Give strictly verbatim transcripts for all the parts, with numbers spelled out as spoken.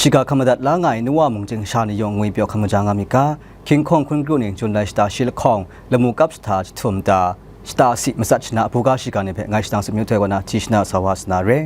Shiga hkam madat la nga ai Nuwa mung chying sha ni yawng ngwi pyaw hkam maja nga myit ga, King Hkawng hkun kru ning Jun lai shata shi lahkawng lamu kap shata jahtum ta, shata si matsat shana buga shiga ni hpe ngai shadang tsup yu htoi kaw na hti shana sa wa sa na re.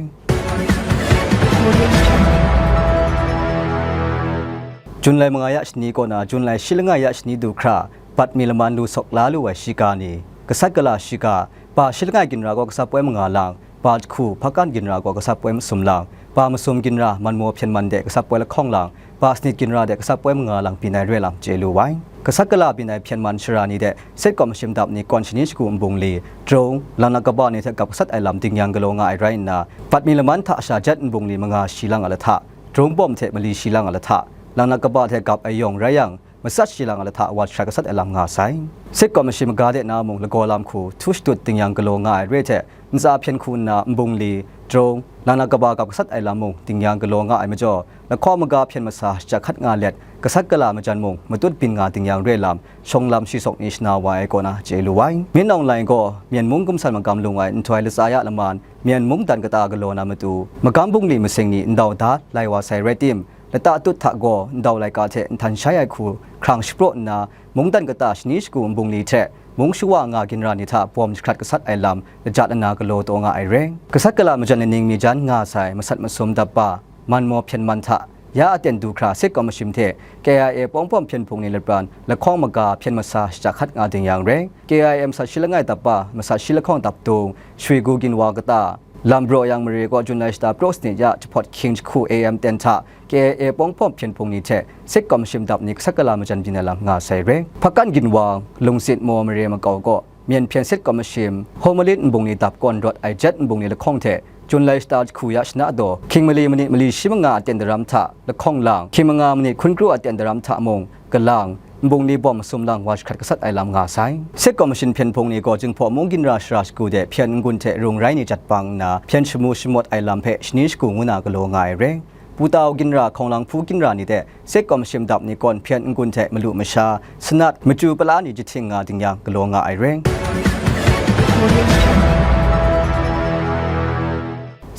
Jun lai manga ya shani kaw na Jun lai shi langai ya shani du hkra, bat mi laman lu sawk la lu ai shiga ni, gasat gala shiga, ba shi langai ginra gaw gasat poi manga lang, ba jahku hpakan ginra gaw gasat poi masum lang, ba masum ginra manmaw hpyen man de gasat poi lahkawng lang, ba sanit ginra de gasat poi manga lang byin ai re lam chye lu ai. Gasat gala byin ai hpyen man shara ni de set kawm mashim dap ni kawn shani shagu nbungli, drung, langlak kaba ni hte gap gasat ai lam dingyang galaw nga ai rai nna, bat mi laman hta sha jet nbungli manga shi lang a lahta, drung bawm hte mali shi lang a lahta, langlak kaba hte gap ai yawng rai yang, matsat shi lang a lahta wa jahkrat gasat ai lam nga sai. Set kawm mashim maga de na mung lagaw lam hku htu shadut dingyang galaw nga ai re hte, ntsa hpyen hku nna nbungli, drung, langlak kaba gap gasat ai lam mung dingyang galaw nga ai majaw, lahkawng maga hpyen masa shajak hkat nga let, gasat gala majan mung matut byin nga dingyang re lam, shawng lam shi sawk ni shana wa ai kaw na chye lu ai. Myen Aung Hlaing gaw Myen mung gumsan magam lung ai nhtoi latsa ya laman, Myen mungdan kata galaw na matu, magam bungli masing ni ndau da lai wa sai rai tim, lata tut hta gaw ndau laika hte nhtan shai ai hku hkrang shapraw nna, mungdan kata shani shagu nbungli hte mung shawa nga ginra ni hta bawm jahkrat gasat ai lam lajat lana galaw taw nga ai re. Gasat gala majan laning mi jan nga sai masat masum dap ba, manmaw hpyen man hta ya aten du hkra set kawm mashim hte K I A pawng pawm hpyen hpung ni lapran lahkawng maga hpyen masa shajak hkat nga ding yang re. K I A masat shi langai dap ba, masat shi lahkawng dap dung, shwi gu ginwa kata, lam braw yang mare kaw Jun lai shata praw sanit ya jahpawt hkying jahku A M ten hta K I A pawng pawm hpyen hpung ni hte set kawm mashim dap ni gasat gala majan byin ai lam nga sai re. Hpakan ginwang, lungsit maw mare makau kaw, Myen hpyen set kawm mashim, Hawmalit nbung ni dap kawn rawt ai jet nbung ni lahkawng hte, Jun lai shata jahku ya shana daw, hkying mali manit mali shi manga aten daram hta lahkawng lang, hkying manga manit hkun kru aten daram hta mung, kalang, nbung ni bawm masum lang wa jahkrat gasat ai lam nga sai. Set kawm mashin hpyen hpung ni gaw Jinghpaw mung ginra shara shagu de hpyen n-gun hte rung rai ni jat bang nna, hpyen shamu shamawt ai lam hpe shani shagu ngu na galaw nga ai re. Putau ginra, hkawng lang hpu ginra ni de set kawm mashim dap ni kawn hpyen n-gun hte malu masha, sanat, machyu pala ni jahting nga ding yang galaw nga ai re.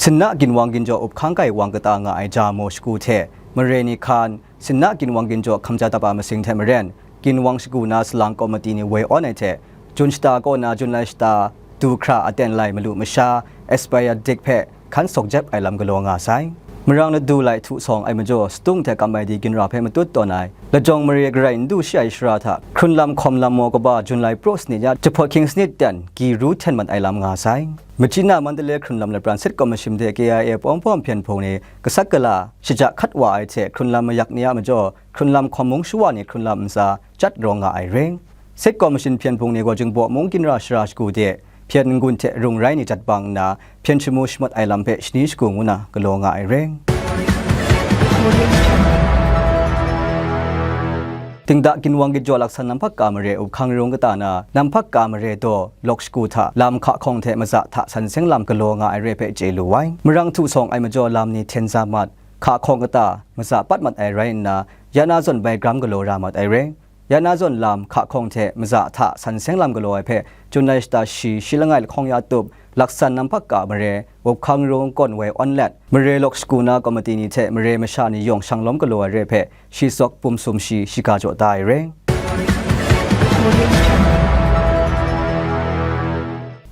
Sinna ginwang ginjaw up hkang gai wang kata nga ai Jamo shagu hte mare ni hkan, sinna ginwang ginjaw hkamja dap a masing hte maren, ginwang shagu na salang kawmati ni woi awn ai hte, Jun shata kaw na Jun lai shata du hkra aten lai malu masha, Aspire Dick hpe hkan sawk jep ai lam galaw nga sai. Marang ladu lai htu sawng ai majaw, satung hte kam ai di ginra hpe matut tawn ai, lajawng mare garai n du shi ai shara hta, hkrun lam hkawm lam maw kaba Jun lai praw sanit ya jahpawt hkying sanit ten, gi ru hten mat ai lam nga sai. Machina Mandalay hkrun lam lapran set kawm mashim de K I A pawng pawm hpyen hpung ni gasat gala shajak hkat wa ai hte, hkrun lam mayak ni a majaw, hkrun lam hkawm mung shawa ni hkrun lam ntsa chyat rawng nga ai re. Set kawm mashin hpyen hpung ni gaw Jinghpaw mung ginra shara shagu de hpyen n-gun hte rung rai ni jat bang nna, hpyen shamu shamawt ai lam hpe shani shagu ngu na galaw nga ai re. Dingda ginwang ginjaw laksan namhpak ka mare up hkang rung kata na, namhpak ka mare daw lawk shagu hta lam hka hkawng hte maza hta san seng lam galaw nga ai re hpe chye lu ai. Marang htu sawng ai majaw lam ni hten za mat, hka hkawng kata, maza pat mat ai rai nna, ya na zawn bai gram galaw ra mat ai re. Ya na zawn lam hka hkawng hte maza hta san seng lam galaw ai hpe, Jun lai shata shi, shi langai lahkawng ya tup, laksan namhpak ka mare, up hkang rung kawn woi awn let, mare lawk shagu na kawmati ni hte mare masha ni yawng shang lawm galaw ai re hpe, shi tsawk pum sum shi shiga jaw da ai re.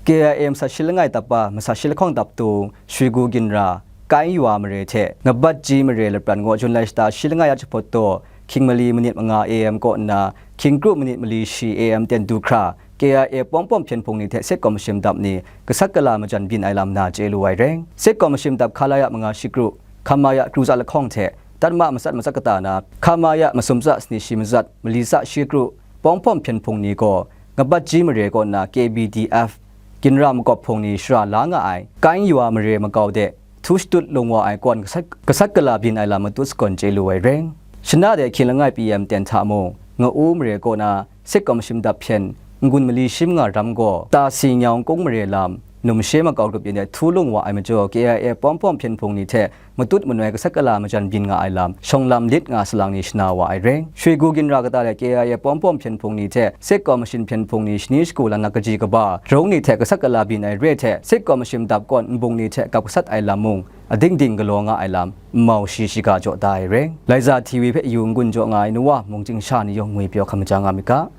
K I A masat shi langai dap ba, masat shi lahkawng dap tung, Shwigu ginra, Kai Yawa mare hte Ngabat Ji mare lapran gaw Jun lai shata shi langai ya jahpawt daw, hkying mali manit manga A M kaw nna, hkying kru manit mali shi A M ten du hkra, K I A pawng pawm hpyen hpung ni hte set kawm mashim dap ni, gasat gala majan byin ai lam na chye lu ai re. Set kawm mashim dap Khalaya manga shi kru, Khamaya kru tsa lahkawng hte, tatma matsat matsat kata na, Khamaya masum tsa sani shi matsat, mali tsa shi kru, pawng hpawm hpyen hpung ni gaw, Ngabat Ji mare kaw nna K B D F, ginra makawp hpung ni shara la nga ai, Kai Yawa mare makau de, htu shadut lung wa ai kawn gasat, gasat gala byin ai lam matut sagawn chye lu ai re. Shana de hkying langai P M ten hta mung, Nga-u mare kaw na, set kawm mashim dap hpyen, n-gun mali shi manga ram gaw, Ta Si Nyawng Kung mare lam, Numshe makau grup yin e htu lung wa ai majaw, K I A pawm pawm hpyen hpung ni hte matut manoi gasat gala majan byin nga ai lam, shawng lam lit nga salang ni shana wa ai rai. Shwe gu ginra kata le K I A pawm pawm hpyen hpung ni hte State Commission hpyen hpung ni shani shagu lannak kaji kaba, drone ni hte gasat gala byin ai re hte State Commission dap kawn nbung ni hte kap gasat ai lam mung, ading ding galaw nga ai lam, nmau shi shiga jaw da ai rai. Laiza T V hpe yu n-gun jaw nga ai nuwa mung chying sha ni yawng ngwi pyaw hkam maja nga myit ga.